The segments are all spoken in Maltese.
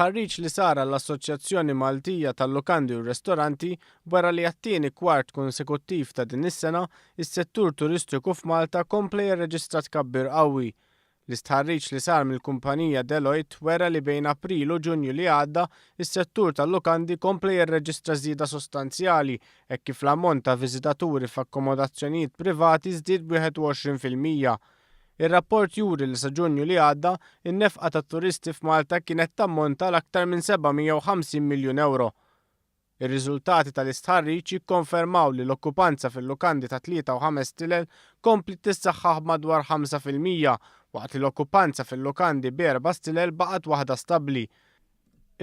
Stħarriġ li sar għall-Assoċjazzjoni Maltija tal-Lukandi u r-Ristoranti wera li għat-tieni kwart konsekuttiv ta' din is-sena, is-settur turistiku f'Malta kompla jirreġistra tkabbir qawwi. L-istħarriġ li sar mill-kumpanija Deloitte wera li bejn April u Ġunju li għadda, is-settur tal-lukandi kompla jirreġistra żieda sostanzjali hekk kif l-ammont ta' viżitaturi f'akkomodazzjonijiet privati żdied b'21%. Ir-rapport juri li sa Ġunju li għadda, in-nefqa tat-turisti f'Malta kienet tammonta għal aktar minn 750 miljun ewro. Ir-riżultati tal-istħarriġ jikkonfermaw li l-okkupanza fil-lukandi ta' tlieta u ħames stilel kompliet tissaħħaħ b'madwar 5% waqt li l-okkupanza fil-lukandi b'erba' stilel baqgħet waħda stabbli.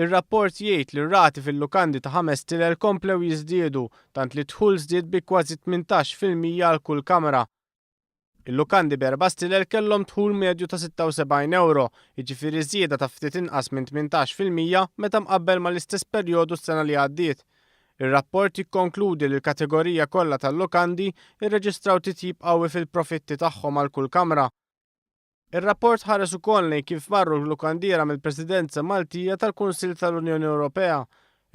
Ir-rapport jgħid li r-rati fil-lukandi ta' ħames stilel komplew jiżdiedu tant li d-dħul żdied bi kważi 18% għal kull kamra. Il-lukandi b'erba' stilel kellhom dħul medju ta' 76 ewro, jiġifieri żieda ta' ftit inqas minn 18% meta mqabbel mal-istess perjodu s-sena li għaddiet. Ir-rapport jikkonkludi li l-kategorija kollha tal-lukandi rreġistraw titjib qawwi fil-profitti tagħhom għal kull kamra. Ir-rapport ħares ukoll lejn kif marru l-lukandiera mill-Presidenza Maltija tal-Kunsill tal-Unjoni Ewropea.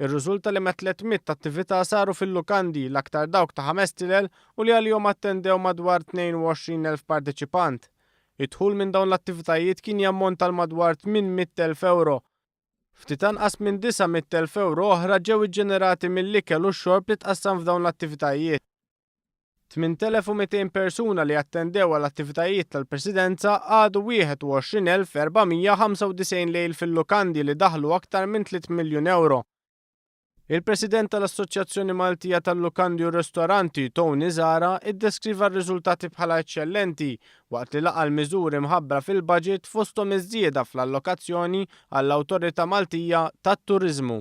Irriżulta li mat-300 attività saru fil-lukandi, l-aktar dawk ta' ħames stilel u li għalihom attendew madwar 22,000 parteċipant. Id-dħul minn dawn l-attivitajiet kien jammonta għal madwar 800,000 ewro. Ftit anqas minn 900,000 ewro oħra ġew iġġenerati mill-ikel u x-xorb li tqassam f'dawn l-attivitajiet. 8,200 persuna li attendew għall-attivitajiet tal-Presidenza qagħdu 21,495 lejl fil-lukandi li daħlu aktar minn 3 miljun ewro. Il-President tal-Assoċjazzjoni Maltija tal-Lukandi u r-Ristoranti, Tony Zahra, iddeskriva r-riżultati bħala eċċellenti waqt li laqa' l-miżuri mħabbra fil-budget fosthom iż-żieda fl-allokazzjoni għall-Awtorità Maltija tat-Turiżmu.